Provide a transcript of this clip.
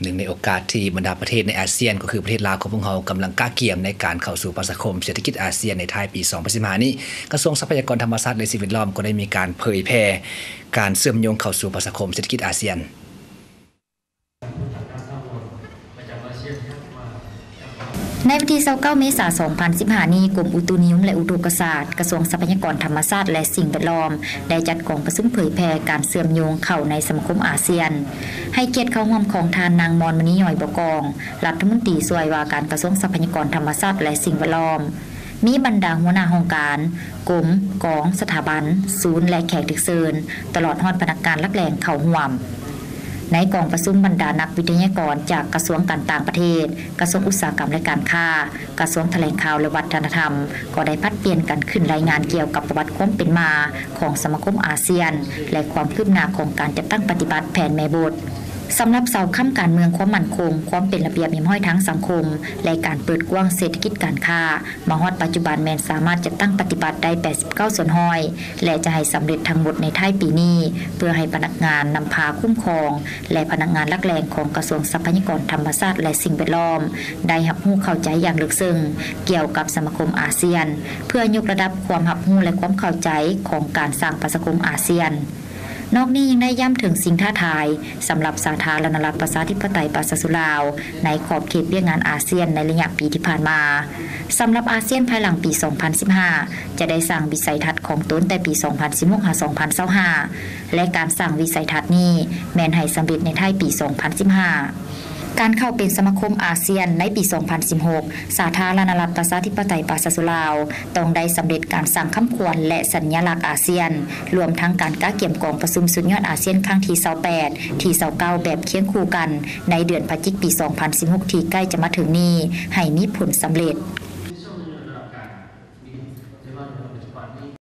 ເນື່ອງໃນໂອກາດທີ່ບັນດາປະເທດໃນອາຊຽນ ກໍຄືປະເທດລາວຂອງພວກເຮົາກຳລັງກະກຽມໃນການເຂົ້າສູ່ປະຊາຄົມເສດຖະກິດອາຊຽນໃນທ້າຍປີສອງພັນສິບຫ້ານີ້, ກະຊວງຊັບພະຍາກອນທຳມະຊາດ ແລະ ສິ່ງແວດລ້ອມກໍໄດ້ມີການເຜີຍແຜ່ການເຊື່ອມໂຍງເຂົ້າສູ່ປະຊາຄົມເສດຖະກິດອາຊຽນ. ໃນວັນທີຊາວເກົ້າ ເມສາ ສອງພັນສິບຫ້ານີ້, ກົມອຸຕຸນິຍົມ ແລະ ອຸທົກກະສາດ, ກະຊວງຊັບພະຍາກອນທຳມະຊາດ ແລະ ສິ່ງແວດລ້ອມ ໄດ້ຈັດກອງປະຊຸມເຜີຍແຜ່ການເຊື່ອມໂຍງເຂົ້າໃນສະມາຄົມອາຊຽນ. ໃຫ້ກຽດເຂົ້າຮ່ວມຂອງທ່ານນາງ ມອນມະນີ ຍ້ອຍບໍ່ກອງ, ລັດຖະມົນຕີຊ່ວຍວ່າການກະຊວງຊັບພະຍາກອນທຳມະຊາດ ແລະ ສິ່ງແວດລ້ອມ, ມີບັນດາຫົວໜ້າຫ້ອງການ, ກົມ, ກອງ, ສະຖາບັນ, ສູນ ແລະ ແຂກຖືກເຊີນ, ຕະຫຼອດຮອດພະນັກງານຫຼັກແຫຼ່ງເຂົ້າຮ່ວມ. ໃນກອງປະຊຸມ, ບັນດານັກວິທະຍາກອນຈາກກະຊວງການຕ່າງປະເທດ, ກະຊວງອຸດສາຫະກຳ ແລະ ການຄ້າ, ກະຊວງຖະແຫຼງຂ່າວ ແລະ ວັດທະນະທຳ ກໍໄດ້ຜັດປ່ຽນກັນຂຶ້ນລາຍງານກ່ຽວກັບປະຫວັດຄວາມເປັນມາຂອງສະມາຄົມອາຊຽນ ແລະ ຄວາມຄືບໜ້າຂອງການຈັດຕັ້ງປະຕິບັດແຜນແມ່ບົດ. ສຳລັບເສົາຄ້ຳການເມືອງ, ຄວາມໝັ້ນຄົງ, ຄວາມເປັນລະບຽບຮຽບຮ້ອຍທາງສັງຄົມ ແລະ ການເປີດກວ້າງເສດຖະກິດການຄ້າ, ມາຮອດປັດຈຸບັນແມ່ນສາມາດຈັດຕັ້ງປະຕິບັດໄດ້ແປດສິບເກົ້າສ່ວນຮ້ອຍ ແລະ ຈະໃຫ້ສຳເລັດທັງໝົດໃນທ້າຍປີນີ້, ເພື່ອໃຫ້ພະນັກງານນຳພາຄຸ້ມຄອງ ແລະ ພະນັກງານຫຼັກແຫຼ່ງຂອງກະຊວງຊັບພະຍາກອນທຳມະຊາດ ແລະ ສິ່ງແວດລ້ອມ ໄດ້ຮັບຮູ້ເຂົ້າໃຈຢ່າງເລິກເຊິ່ງກ່ຽວກັບສະມາຄົມອາຊຽນ, ເພື່ອຍົກລະດັບຄວາມຮັບຮູ້ ແລະ ຄວາມເຂົ້າໃຈຂອງການສ້າງປະຊາຄົມອາຊຽນ. ນອກນີ້ຍັງໄດ້ຢ້ຳເຖິງສິ່ງທ້າທາຍສຳລັບສາທາລະນະລັດປະຊາທິປະໄຕປະຊາຊົນລາວ ໃນຂອບເຂດວຽກງານອາຊຽນໃນໄລຍະປີທີ່ຜ່ານມາ. ສຳລັບອາຊຽນພາຍຫຼັງປີສອງພັນສິບຫ້າ ຈະໄດ້ສ້າງວິໄສທັດຂອງຕົນແຕ່ປີສອງພັນສິບຫົກ ຫາ ສອງພັນຊາວຫ້າ ແລະ ການສ້າງວິໄສທັດນີ້ແມ່ນໃຫ້ສຳເລັດໃນທ້າຍປີສອງພັນສິບຫ້າ. ການເຂົ້າເປັນສະມາຄົມອາຊຽນໃນປີສອງພັນສິບຫົກ ສາທາລະນະລັດປະຊາທິປະໄຕປະຊາຊົນລາວ ຕ້ອງໄດ້ສຳເລັດການສ້າງຄຳຂວັນ ແລະ ສັນຍະລັກອາຊຽນ, ລວມທັງການກະກຽມກອງປະຊຸມສຸດຍອດອາຊຽນຄັ້ງທີຊາວແປດ ທີຊາວເກົ້າ ແບບຄຽງຄູ່ກັນ ໃນເດືອນພະຈິກປີສອງພັນສິບຫົກ ທີ່ໃກ້ຈະມາເຖິງນີ້ ໃຫ້ມີຜົນສຳເລັດ.